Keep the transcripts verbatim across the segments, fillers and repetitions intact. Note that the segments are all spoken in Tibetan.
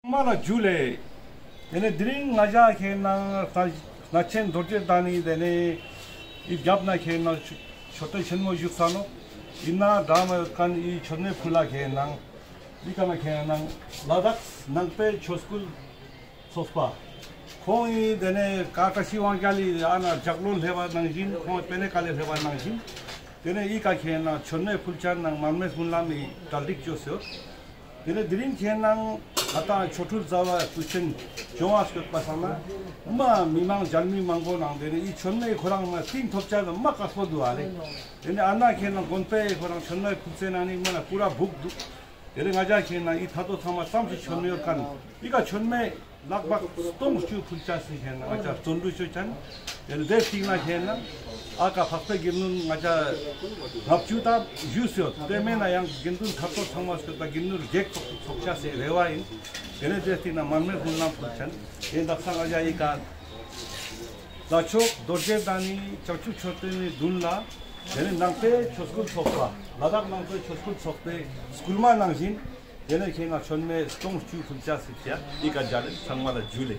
མ་ལ་ཇུ་ལེ། དེ་ནས་དེ་རིང་ང་ཅག་ཁེ་ནང་ས་ན་ཆེན་རྡོ་རྗེ་གདན་ནི་དེ་ནས་ཨི་རྒྱབ་ན་ཁེ་ནང་ཆོ་ཆོ་ཏེ་ཆེན་མོ་བཞུགས་ས་ནོ། ཨི་ན་འདྲ་མ་ཡོད་མཁན་ཨི་མཆོད་མེ་ཕུལ་ལ་ཁེ་ནང་ཨི་ཀ་ན་ཁེ་ནང་ལ་དྭགས་ནང་པའི་ཆོས་སྐུལ་ཚོགས་པ། ཁོང་ཨི་དེ་ནས་ཀ་བཀྲ་ཤིས་དབང་རྒྱལ་ལི་ཨ་ན་ལྗགས་ལོ་ལྷེ་བ་ནང་བཞིན་ཁོང་པེ་ནེ་ཀ་ལེ་ལྷེ་བ་ནང་བཞིན། དེ་ནས་ཨི་ཀ་ཁེ་ནང་མཆོད་མེ་ཕུལ་ཆ་ནང་མར་མེ་སྨོན་ལམ་ཨི་གྲ་སྒྲིག་བཅོས་ཡོད། དེ་ནས་དེ་རིང་ཁྱེད་ནང་ང་ཏང་ཆོ་འཕྲུལ་ཟླ་བ་དུས་ཆེན་བྱུང་བ་སྐྱོད་པ་སང་ན་མ་མི་མང་མཇལ་མི་མང་པོ་ནང་དེ་ནས་ཨི་མཆོད་མེ་ཁོ་རང་མ་ཏིང་ཐོབ་ཆ་ནི་མ་དཀའ་སྤོ་འདུག་ཨ་ལེ། དེ་ནས་ཨ་ན་ཁྱེད་ནང་དགོན་པའི་ཁོ་རང་མཆོད་མེ་ཕུལ་ཚེ་ན་ནི་མ་ན་ཀུ་ར་སྦུག་འདུག་དེ་ནས་ང་ཅག་ཁྱེད་ནང་ཨི་ཐ་དོ་ཚང་མ་ཙམ་ཞིག་མཆོད་མེ་ཡོད་མཁན་ཨི་ཀ་མཆོད་མེ་ལག་པ་སྟོང་བཅུ་ཕུལ་ཆ་སི་ཁྱེད་ནང་ང་ཅག་བརྩོན་འགྲུས་ཆོ་ཆན། དེ་ལས་དེ་སྟེང་ན་ཁྱེད་ནང་ཨ་ཀ་འཕགས་པའི་དགེ་འདུན་ང་ཅག་ལྔ་བཅུ་དང་བཞུགས་སོད། དེ་མེད་ན་ཡང་དགེ་འདུན་ཐར་ཐོར་ཚང་མ་སོད་པ་དགེ་འདུན་བརྒྱད་ཚོགས་ཚོགས་ཆ་སི་རེ་བ་ཡིན། དེ་ལས་དེ་སྟེང་ན་མར་མེ་སྨོན་ལམ་ཕུལ་ཆན། དེ་འདག་ས་ང་ཅག་ཨི་ཀ་ལ་ཆོག་རྡོ་རྗེ་གདན་ནི་བྱང་ཆུབ་མཆོད་རྟེན་ནི་མདུན་ལ། དེ་ནས་ནང་པའི་ཆོས་སྐུལ་ཚོགས་པ་ལ་དྭགས་ནང་པའི་ཆོས་སྐུལ་ཚོགས་པའི་སྐུལ་མ་ནང་བཞིན། དེ་ནས་ཁྱེད་ང་མཆོད་མེ་སྟོང་བཅུ་ཕུལ་ཆ་སི་ཁྱེད་ཨི་ཀ་མཇལ་ཚང་མ་ལ་ཇུ་ལེ།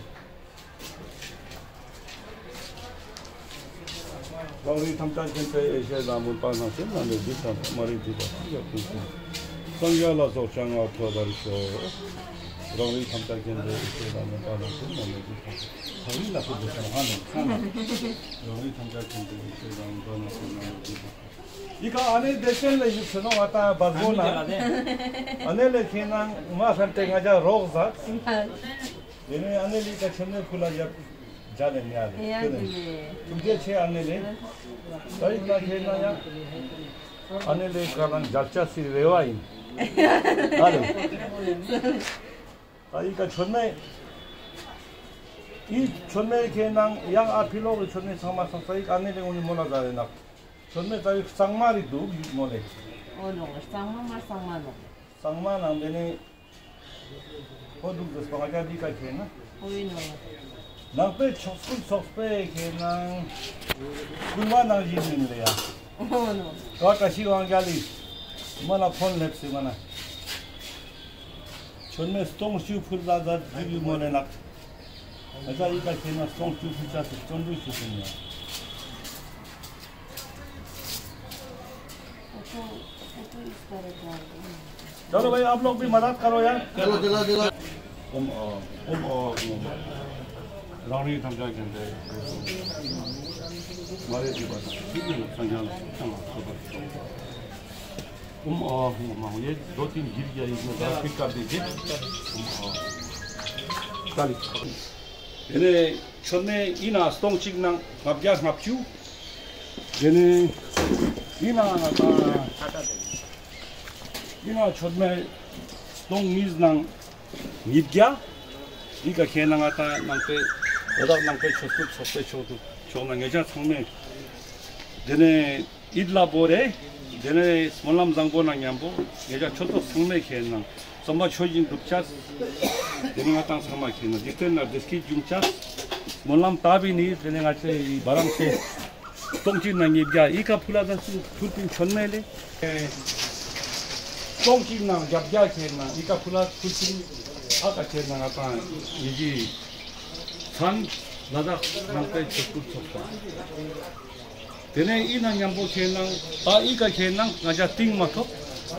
རང་རིགས་ཐམས་ཅད་མཁྱེན་པའི་ཡེ་ཤེས་ལ་མོས་པ་ནང་བཞིན་ལ་ནི་འདི་ཙམ་མ་རིག་འདི་དང་ཡག་པོ་ཞིག་སངས་རྒྱས་ལ་སོགས་ཀྱང་ང་ཐོབ་པར་ཤོག་རང་རིགས་ཐམས་ཅད་མཁྱེན་པའི་ཡེ་ཤེས་ལ་མོས་པ་ནང་བཞིན་ལ་ནི་འདི་ཙམ་ཐག་རིང་ལ་ཕུལ་དུ་བྱུང་ཧ་ལམ་ཚང་ན། རང་རིགས་ཐམས་ཅད་མཁྱེན་པའི་ཡེ་ཤེས་ལ་མོས་པ་ནང་བཞིན་ལ་ནི་འདི་ཙམ། འདི་ག་ཨ་ནེ་བདེ་ཆེན་ལ་ཡིབ་ཟེར་ནོ་ང་ཏང་བ་བཟོ་ན། ཨ་ནེ་ལས་ཁྱེད་ནང་མ་ཧྲན་ཏེ་ང་ཅག་རོགས་ཟ། དེ་ནས་ཨ་ནེ་ལི་ཀ་ཆེན་མོའི་ཁུ་ལ་ཡབ་མཇལ་ནས་ཉལ་རེ་ཡ་ཁྱོད་ནས་དེ་ནས་ཐུགས་རྗེ་ཆེ་ཨ་ནེ་ལི། ད་ཡིག་ན་ཁྱེད་ན་ཡང་ཨ་ནེ་ལི་ཀ་ལ་མཇལ་ཆ་སི་རེ་བ་ཡིན། ཨ་རེ། ད་ཡིག་ག་མཆོད་མེ། ཡིག་མཆོད་མེ་ཁྱེད་ནང་ཡང་ཨ་ཕི་ལོག་གི་མཆོད་མེ་ཚང་མ་ཚང་ས་ཡིག་ཨ་ནེ་ལི་འོ་ནི་མོ་ལ་ཟ་རེ་ན། མཆོད་མེ་ད་ཡིག་གཙང་མ་རིག་འདུག་ཡིག་མོ་ལེ། ཨོ་ནོ་གཙང་མ་མ་གཙང་མ་ནོ། གཙང་མ་ནང་དེ་ནས། ཧོ་འདུག་དེ་སྤང་ཀ་འདི་ཀ་ཁྱེད་ན། ཨོ་ཡིན་ནོ། ནང་པའི་ཆོས་སྐུལ་ཚོགས་པའི་ཁྱེད་ན། སྐུལ་མ་ནང་བཞིན་ཡིན་རེད་ཡ། ཨོ་ནོ། ད་བཀྲ་ཤིས་དབང་རྒྱལ་ལི། མ་ན་ཕོན་ལེབ་སི་མ་ན། མཆོད་མེ་སྟོང་བཅུ་ཕུལ་ལ་ད་རྒྱུ་ཡིན་མོ་ལེ་ལགས། ཨ་ཅག་ཡི་ཀ་ཁྱེད་ན་སྟོང་བཅུ་ཕུལ་ཆ་སི་བརྩོན་འགྲུས་ཞུ་ཟིན་ཡ། चलो भाई, आप लोग भी मदद करो यार। चलो, चलो, चलो। ओम, अ, ओम, अ, ओम। रानी थमजा केंद्र। मारे की बात। ठीक है, संज्ञान, संज्ञान, खबर। ओम, अ, ओम, अ, ये दो तीन गिर गया, इसमें जरा ठीक कर दीजिए। ओम, अ, चलिए। དེ་ནས་མཆོད་མེ་ཡིན་ན་སྟོང་གཅིག་ནང་ལྔ་བརྒྱ་ལྔ་བཅུ། དེ་ནས་ཡིན་ན་ང་ད་ཡིན་ན་མཆོད་མེ་སྟོང་གཉིས་ནང་ཉིས་བརྒྱ། ཡི་ག་ཁྱེད་ན་ང་ད་ནང་པའི་ལ་དྭགས་ནང་པའི་ཆོས་སྐུལ་ཚོགས་པའི་ཕྱོགས་སུ་ཕྱོགས་ན་ངེད་ཅག་ཚང་མས་དེ་ནས། ཡིད་ལ་བོ་རེ། དེ་ནས་སྨོན་ལམ་བཟང་པོ་ནང་མཉམ་པོ་ངེད་ཅག་ཆོས་ཚོགས་ཚང་མས་ཁྱེད་ནང་རྩོམ་པ་ཆོས་བཞིན་སྒྲུབ་ཆ། དེ་ནས་ང་ཏང་ཚང་མ་ཁྱེད་ནང་འཇིག་རྟེན་ན་བདེ་སྐྱིད་འབྱུང་ཆ། སྨོན་ལམ་བཏབ་པའི་ནི་དེ་ནས་ང་ཚོའི་བ་རང་སོ། སྟོང་གཅིག་ན་ཉིས་བརྒྱ་ཡི་ཀ་ཕུ་ལ་ད་སུ་ཕུར་པིན་ཆོན་མེ་ལེ། སྟོང་གཅིག་ན་བརྒྱད་བརྒྱ་ཁྱེད་ནང་ཡི་ཀ་ཕུ་ལ་ཕུར་པིན་ཨ་ཀ་ཁྱེད་ནང་ང་ཏང་ཡི་གི་ཚན་ལ་དྭགས་ནང་པའི་ཆོས་སྐུལ་ཚོགས་པ། དེ་ནས་ཨི་ན་མཉམ་པོ་ཁྱེད་ནང་ད་ཨི་ཀ་ཁྱེད་ནང་ང་ཅག་གཏིང་མ་ཐོབ།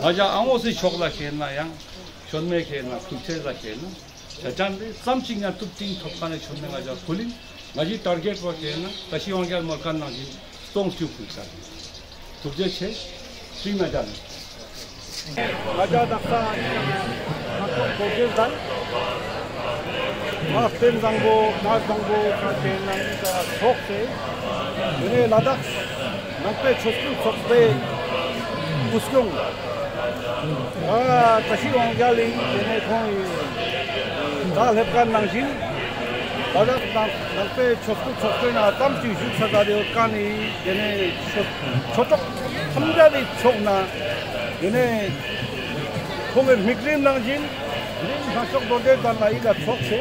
ང་ཅག་ཨ་ངོ་སི་ཕྱོགས་ལ་ཁྱེད་ན་ཡང་ཆོན་མེ་ཁྱེད་ན་ཁུག་ཆེ་ལ་ཁྱེད་ན་ཆ་ཅན་དེ་ཙམ་ཅིག་ཡང་ཐུབ་གཏིང་ཐོབ་ཁ་ནས་ཆོན་མེ་ང་ཅག་ཕུལ་ཡིན། ང་ཅི་ཊར་གེཊ་བ་ཁྱེད་ན་ད་ཤི་དབང་རྒྱལ་མོར་ཁ་ནང་བཞིན་སྟོང་བཅུ་ཕུལ་ཆ་ཐུགས་རྗེ་ཆེ། གཏིང་ན་ཅན། ང་ཅག་དག་ས་ང་ཚོ་གོ་སྒེར་དང་། ང་རྟེན་བཟང་པོ་ང་བཟང་པོ་ཁ་ཆེ་ནང་ད་ཚོགས་ཏེ། དེ་ནས་ལ་དྭགས་ནང་པའི་ཆོས་སྐུལ་ཚོགས་པའི་སྐུ་སྐྱོང་། ཨ་བཀྲ་ཤིས་དབང་རྒྱལ་ལི་དེ་ནས་ཁོང་ཡི་ད་སླེབས་ཀ་ནང་བཞིན། ལ་དྭགས་ནང་ནང་པའི་ཆོས་སྐུལ་ཚོགས་པའི་ནང་གཏམ་ཅིག་བཞུགས་ས་ད་རེ་ཡོད་ཀ་ནི་དེ་ནས་ཆོས་ཆོས་གྲོགས་ཐམས་ཅད་ནི་ཚོགས་ན། དེ་ནས་ཁོང་གི་དམིགས་རིམ་ནང་བཞིན་རིམ་ལྷ་ཤོག་རྡོ་རྗེ་གདན་ལ་ཡིད་ལ་ཚོགས་ཚེ།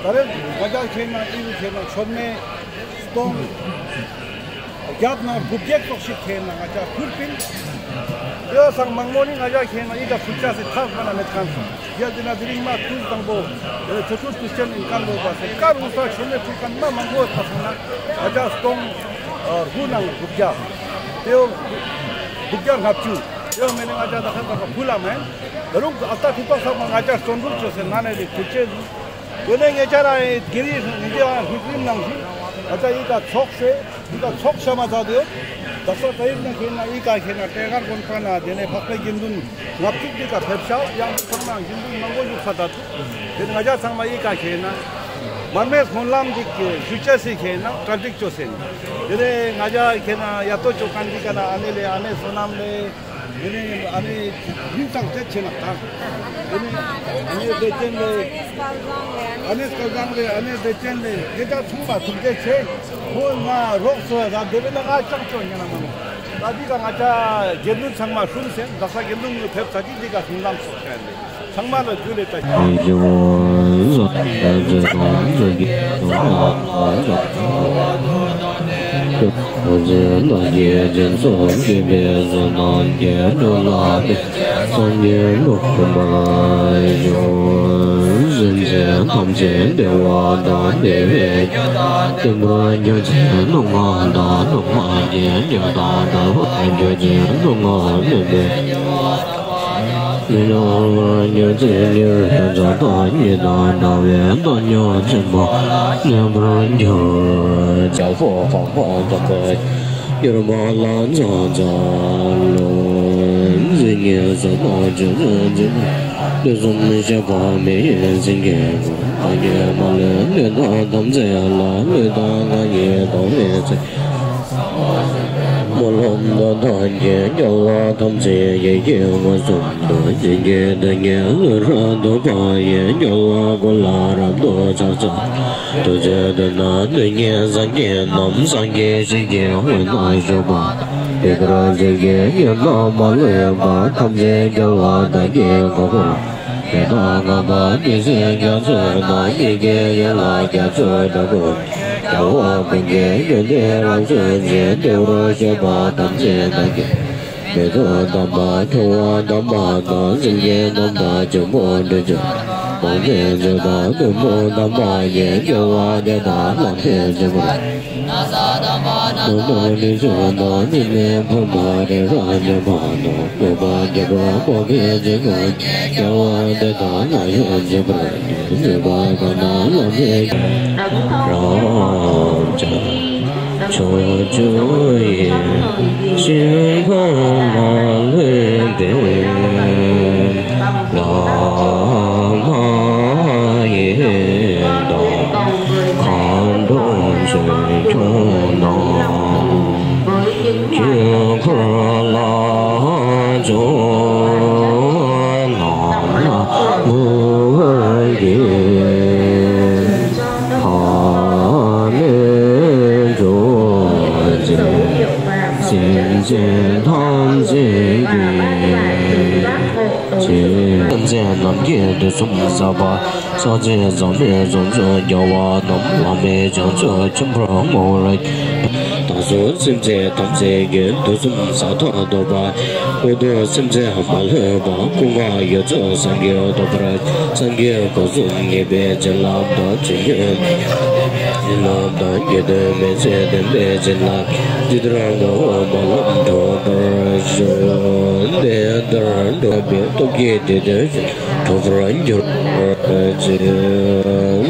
ད་རེས་ང་ཅག་ཁྱེད་ནང་ཨི་རུ་ཁྱེད་ནང་མཆོད་མེ་སྟོང་བརྒྱད་ནང་དགུ་བརྒྱ་ཙོགས་ཤིག་ཁྱེད་ནང་ང་ཅག་ཕུལ་པིན། དེ་སང་མང་མོ་ནི་ང་ཅག་ཁྱེད་ན་ཨི་ད་ཕུར་ཆ་སེ་ཐག་མ་ན་མེད་ཁན་སོང་། ཡ་དེ་ན་དེ་རིང་མ་ཐུག་དང་པོ་དེ་ཆོ་ཆོ་ཐུག་ཆེན་ཨིན་ཁན་པོ་བ་སེ་ཀ་རུ་ས་ཆོ་མེ་ཐུག་ཁན་མ་མང་པོ་ཐག་སོང་ན་ང་ཅག་སྟོང་དགུ་ནང་དགུ་བརྒྱ། དེའོ་དགུ་བརྒྱ་ལྔ་བཅུ། དེའོ་མེ་ནི་ང་ཅག་ད་ཁ་ད་ཁ་ཕུ་ལ་མེན། ད་རུང་ཨ་ད་ཐུག་པ་ས་མ་ང་ཅག་སྟོང་དྲུག་ཆོ་སེ་ན་ནེ་དེ་ཐུག་ཆེན། དེ་ནས་ངེད་ཅག་རང་ཡི་གི་རི་ངེད་ཅག་རང་ཧིག་རིམ་ནང་བཞིན་ཨ་ཙ་ཡི་ཀ་ཚོགས་སེ་ཡི་ཀ་ཚོགས་ཤ་མ་ཚ་དེ་ཡོད། ད་ས་ད་ཡིག་ན་ཁེ་ན་ཡི་ཀ་ཁེ་ན་ཏེ་གར་དགོན་པ་ན་དེ་ནས་འཕགས་པའི་དགེ་འདུན་ལྔ་བཅུ་འདི་ཀ་ཕེབས་ཤག་ཡང་ཚང་མ་དགེ་འདུན་མང་པོ་བཞུགས་ས་ད་དུ་དེ་ང་ཅག་ཚང་མ་ཡི་ཀ་ཁེ་ན་མར་མེ་སྨོན་ལམ་འདི་ཞུ་ཅེས་སི་ཁེ་ན་གྲ་སྒྲིག་ཅོ་སེ་ནི། དེ་ནས་ང་ཅག་ཁེ་ན་ཡ་ཏོ་ཅོ་ཁན་འདི་ཀ་ན་ཨ་ནེ་ལེ་ཨ་ནེ་བསོད་ནམས་ལེ། དེ་ནས་ཨ་ནེ་ཡིན་ཙང་དེ་ཆེ་ན་དང་། དེ་ནས་ཨ་ནེ་བདེ་ཆེན་ལེ། ཨ་ནེ་སྐལ་བཟང་ལེ་ཨ་ནེ་བདེ་ཆེན་ལེ་དེ་དག་ཚང་མ་ཐུགས་རྗེ་ཆེ། ཁོ་ང་རོགས་སོ་ཡ་ད་དེ་བས་ན་ང་ཅང་ཅོ་ཉན་ན་མ་ནོ། ད་འདི་ག་ང་ཅག་དགེ་འདུན་ཚང་མ་སྲུང་སེ་ད་ས་དགེ་འདུན་ངོ་ཕེབས་ས་ཅིག་འདི་ག་སྲུང་ལམ་སོགས་བྱས་ནས། ཚང་མ་ལ་རྒྱུ་ལས་ལྟ། སྨོན་ལམ་དང་ཐམས་ཅད་ལ་ལུས་དང་ངག་ཡིད་གཏོང་བའི་ཚེ། སྨོན་ལམ་དང་ཐམས་ཅད་རྒྱལ་བ་ཐམས་ཅད་ཡིད་ཀྱི་མངོན་སུམ་དུ། སྙིང་གའི་དོན་གྱི་ལྷུན་རབ་ཏུ་འཕགས་ཡུལ། རྒྱལ་བ་ཀུན་ལ་རབ་ཏུ་ཕྱག་འཚལ་ལོ། ཐུགས་རྗེ་མཐུ་ནི་དོན་གཉིས་སངས་རྒྱས་རྣམས། སངས་རྒྱས་ཞིང་གི་དབུས་ན་བཞུགས་པ། དེ་ལྟར་བརྗོད་ཀྱི་ཡུལ་རྣམས་མ་ལུས་པ། ཐམས་ཅད་རྒྱལ་བ་དག་གིས་གོ་བར། དེ་དག་ངང་པ་ཉིད་སྲིད་རྒྱ་མཚོའི་ནང་། མིག་གི་དབྱིངས་ལ་རྒྱ་མཚོའི་སྒྲ་ཀུན་ཆེ། རྒྱལ་བ་ཀུན་གྱི་ཡོན་ཏན་རབ་གསལ་ཞིང་། བདེ་བར་གཤེགས་པ་ཐམས་ཅད་རྣམས་ཀྱི། མིག་ཏོ་དམ་པ་ཐུབ་པ་དམ་པ་དང་། སེམས་ཅན་རྣམས་དང་འཇམ་པོ་འདྲེས་བྱེད། མང་ཐོས་ཆོས་དང་ཐུན་མོང་དམ་པ་ཡི། སྐྱེ་བ་འདི་དག་ལམ་ནས་འཇིགས་པར། ནོར་དང་ལུས་ཤིང་དང་ནི་མེད་ཕོ་མོ་རེ་རེ་ནི་མ་ནོར། མོས་པ་འདི་དག་མོ་གིས་འཇིག་པ་ཉེད། སྐྱེ་བ་འདི་དག་ལ་ཡང་འཇིགས་པར་ནུས། བཟོད་པ་གང་དང་བླ་མེད་རབ་འབྱམས་ཕྱོགས་བཅུ་ཡི། ཞིང་ཁམས་མ་ལུས་པའི། བླ་མ་ཡི་དམ་མཁའ་འགྲོ་ཆོས་སྐྱོང་རྣམས། དཀྱིལ་འཁོར་ལ་བྱོན་ནམ་ལ་མོས་གུས་ཕ་ལས་འགྲོ་ཅིང་། སེམས་ཅན་ཐམས་ཅད་ཀྱི་ཆེད། སེམས་ཅན་རྣམས་ཀྱི་དུས་གསུམ་ཟབ་པ། ཕྱག་རྒྱའི་ཟབ་མོའི་གཟུངས་བཟང་རྒྱལ་བ་རྣམས། བླ་མེད་བྱང་ཆུབ་ཆེན་པོར་བསྔོ་བར། བདག་སོགས་སེམས་ཅན་ཐམས་ཅད་ཀྱི། དུས་གསུམ་ཟ་ཐག་བཟློག་པ། འོག་ཏུ་སེམས་ཅན་མ་ལུས་པ། སྐུ་ལྔ་ཡུལ་ཚོགས་སངས་རྒྱས་ཐོབ་པར། སངས་རྒྱས་སྒོ་གསུམ་ངེས་པའི་བྱིན་རླབས་དང་། ཇི་སྙེད་བྱིན་རླབས་དང་། དགེ་འདུན་མི་ཕྱེད་ལྡན་པའི་བྱིན་རླབས། ཇི་ལྟར་དགའ་བ་རྨི་ལམ་འགྲུབ་པར་ཤོག། དེ་ལྟར་འགྲུབ་པའི་སྟོབས་ཀྱིས་དེ་དོན་འགྲུབ་པར་འགྱུར་བར་བྱེད།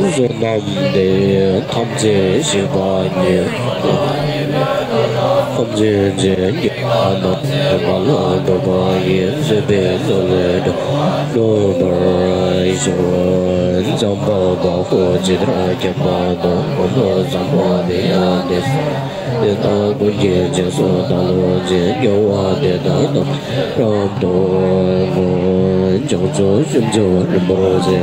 བསོད་ནམས་འདི་ཡིས་ཐམས་ཅད་གཤེགས་པ་ཉིད། ཐམས་ཅད་མཁྱེན་པ་རྣམས་ཀྱི་མ་ལུས་འགྲུབ་པ་ཡི། བཟོད་པའི་སྒོ་ནས་འགྲོ་འགྲུབ་པར་ཤོག། འཇམ་དཔལ་དཀར་པོ་ཇི་ལྟར་མཁྱེན་པ་དང་། དཀོན་མཆོག་གསུམ་པོ་དེ་ཡང་དེ་བཞིན་ཏེ། དེ་དག་ཀུན་གྱི་རྗེས་སུ་བདག་སློབ་ཅིང་། དགེ་བ་འདི་དག་རྣམས་རབ་ཏུ་བསྔོ། བྱང་ཆུབ་སེམས་མཆོག་རིན་པོ་ཆེ།